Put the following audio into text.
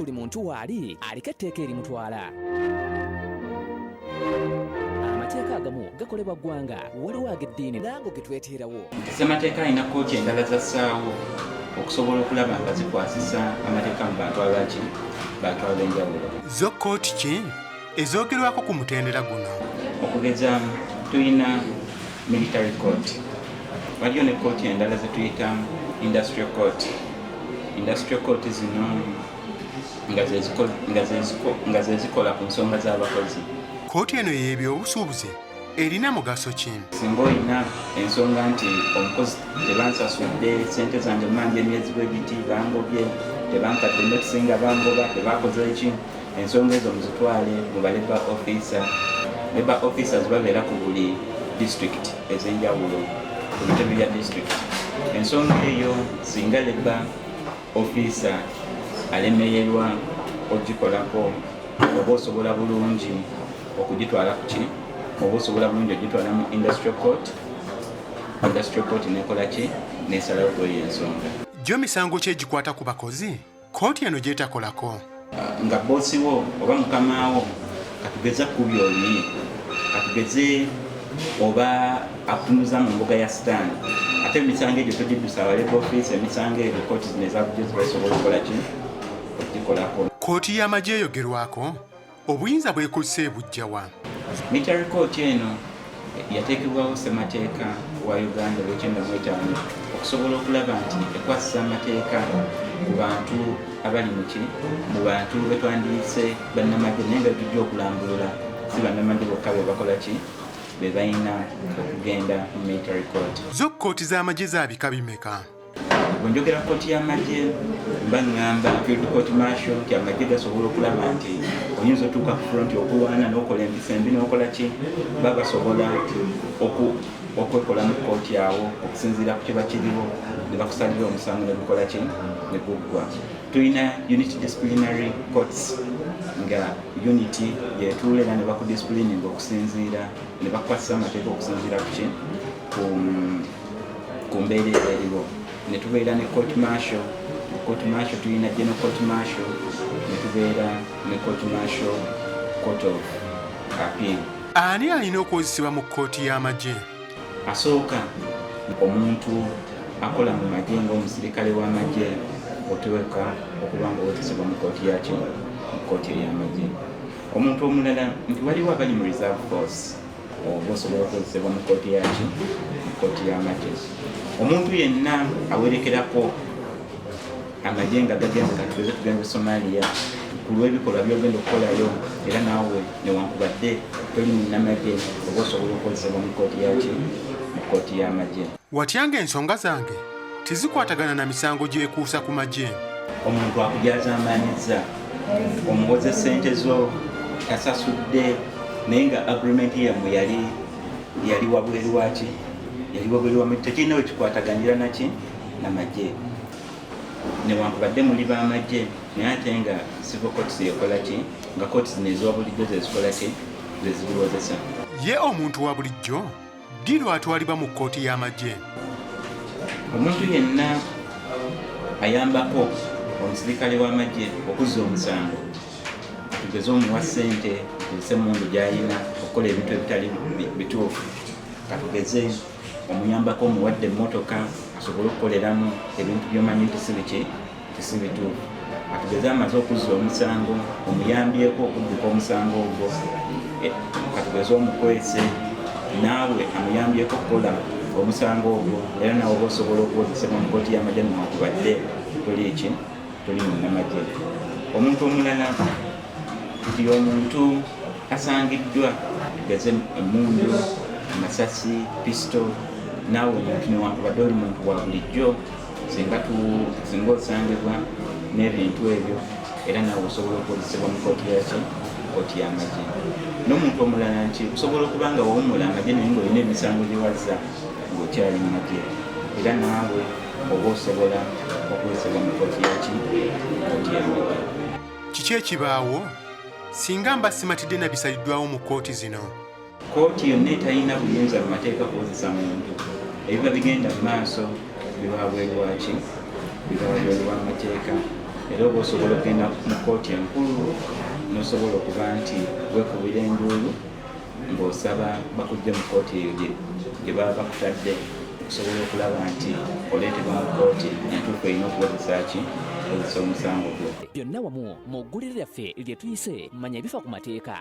Buli muntu waali aliko etteeka erimutwala. Amateeka agamu gakolebwa ggwanga, waliwo ag'eddiini n'ago ge tweteerawo. Nti ssemateeka alina kkooti endala z'assaawo okusobola okulaba nga zikwasisa amateeka mu bantu abaki bantu ab'enjawulo. Zo kkooti ki ezoogerwako ku mutendera guno? Okugeza tulina military court, waliyo ne kkooti endala ze tuyita industrial court. Industrial court zino nga ze zikola ku nsonga z'abakozi. Kkooti eno ey'ebyobusuubuzi erina mugaso ki? Singa olina ensonga nti omukozi tebansasudde sente zange manja emyezi bwe giti, bangobye, tebampadde notice nga bangoba, tebakoze ki, ensonga ezo muzitwale mu ba labour officer. Labour officers babeera ku buli district ez'enjawulo, ku bitebe bya district. Ensonga eyo singa labour officer alemeyerwa ogikolako, oba osobola bulungi okugitwala ku ki, oba osobola bulungi ogitwala mu industrial court. Industrial court nekola ki, nesalawo kweyo ensonga. Gyo misango ki egikwata ku bakozi kkooti eno gy'etakolako? Nga boosi wo oba mukamaawo katugeze akubye oluyi, katugeze oba akutunuza mu mbuga ya sitaani, ate emisango egyo togiddusa aba labour office. Emisango egyo kooti zino eza bulijjo ziba zisobola okukola ki, okugikolako. Kkooti y'amagye eyogerwako, obuyinza bw'ekozesa ebujja wa? Military court eno yateekebwawo ssemateeka wa Uganda olw'ekyenda mu etaano okusobola okulaba nti ekwasisa amateeka ku bantu abali muki, mu bantu betwandiyise bannamagye, naye nga tujja okulambulula si bannamagye bokka be bakola ki, be balina okugenda mu military court. Zo kkooti z'amagye za bika bimeka? Bwe njogera kkooti y'amagye mba ŋŋamba field court martial, nti amagye gasobola okulaba nti oyinza otuuka ku front okulwana n'okola empisa embi n'okola ki, ba basobola okwekola mu kkooti awo okusinziira ku kiba kiriwo ne bakusalira omusango ne gukola ki, ne guggwa. Tulina unit disciplinary courts, nga unit yetuula era ne bakudisciplininga okusinziira ne bakukwasisa amateeka okusinziira ku ki, ku mbeera eba eriwo. Ne tubeera ne court martial. Court martial tulina general court martial, ne tubeera ne court martial, court of appeal. Ani alina okuwozesebwa mu kkooti y'amagye? Asooka, omuntu akola mu magye ng'omusirikale w'amagye oteeka okuba nga owozesebwa mu kkooti yaki, mu kkooti ey'amagye. Omuntu omulala nti waliwo abali mu reserve force, oba osobola okukozesebwa mu kkooti yaki, mu kkooti y'amagye. Omuntu yenna awerekerako amagye nga gagenze, katugeze tugenze Somalia, ku lw'ebikolwa byogenda okukolayo, era naawe newankubadde toli munnamagye oba osobola okukozesebwa mu kkooti yaki, mu kkooti y'amagye. Watya ng'ensonga zange tezikwatagana na misango gyekuusa ku magye? Omuntu akujazaamaanyiza, omuwoze sente zo tasasudde, naye nga agreement yammwe yali wabweru waki, yali wabweru wa, tekirina we kikwataganira naki, namagye, newankubadde muli b'amagye, naye ate nga civil courts ekola ki, nga courts zino eziwa bulijjo zezikola ki, zezibiwozesa. Ye omuntu wa bulijjo ddi lwatwalibwa mu kkooti y'amagye? Omuntu yenna ayambako omusirikale w'amagye okuzza omusango, tugeze omuwa ssente akozese emundu gy'alina okukola ebintu ebitali bituufu, katugeze omuyambako omuwadde emmotoka asobole okukoleramu ebintu by'omanyi nti si biki, nti si bituufu, katugeze amaze okuzza omusango, omuyambyeko okudduka omusango ogwo, katugeze omukwese, naawe amuyambyeko okukola omusango ogwo, era naawe oba osobola okuwozesebwa mu kkooti y'amagye newankubadde toli ki, toli munnamagye. Omuntu omulala nti omuntu asangiddwa tugeze emundu, amasasi, pistol, naawe omuntu newankubadde oli muntu wa bulijjo, singa osangibwa n'ebintu ebyo, era naawe osobola okukozesebwa mu kooti yaki, kooti y'amagye. N'omuntu omulala nti osobola okuba nga wawummula amagye naye ng'olina emisango gye wazza ng'okyali mu magye, era naawe oba osobola okukozesebwa mu kooti yaki, kooti y'amagye. Kiki ekibaawo singa mba simatidde na bisaliddwawo mu kkooti zino? Kooti yonna etalina buyinza mu mateeka kuwozesa muntu, ebiba bigenda mu maaso biba bweru waki, biba wabweru w'amateeka. Era oba osobola okugenda mu kkooti enkulu n'osobola okuba nti weekubira enduulu ng'osaba bakujje mu kkooti eyo gye baba bakutadde, okusobola okulaba nti oleetebwa mu kkooti entuufu erina okuwozesa ki, okuwozesa omusango gwo. Byonna wamu mu ggulire lyaffe lye tuyise Manya Ebifa ku Mateeka.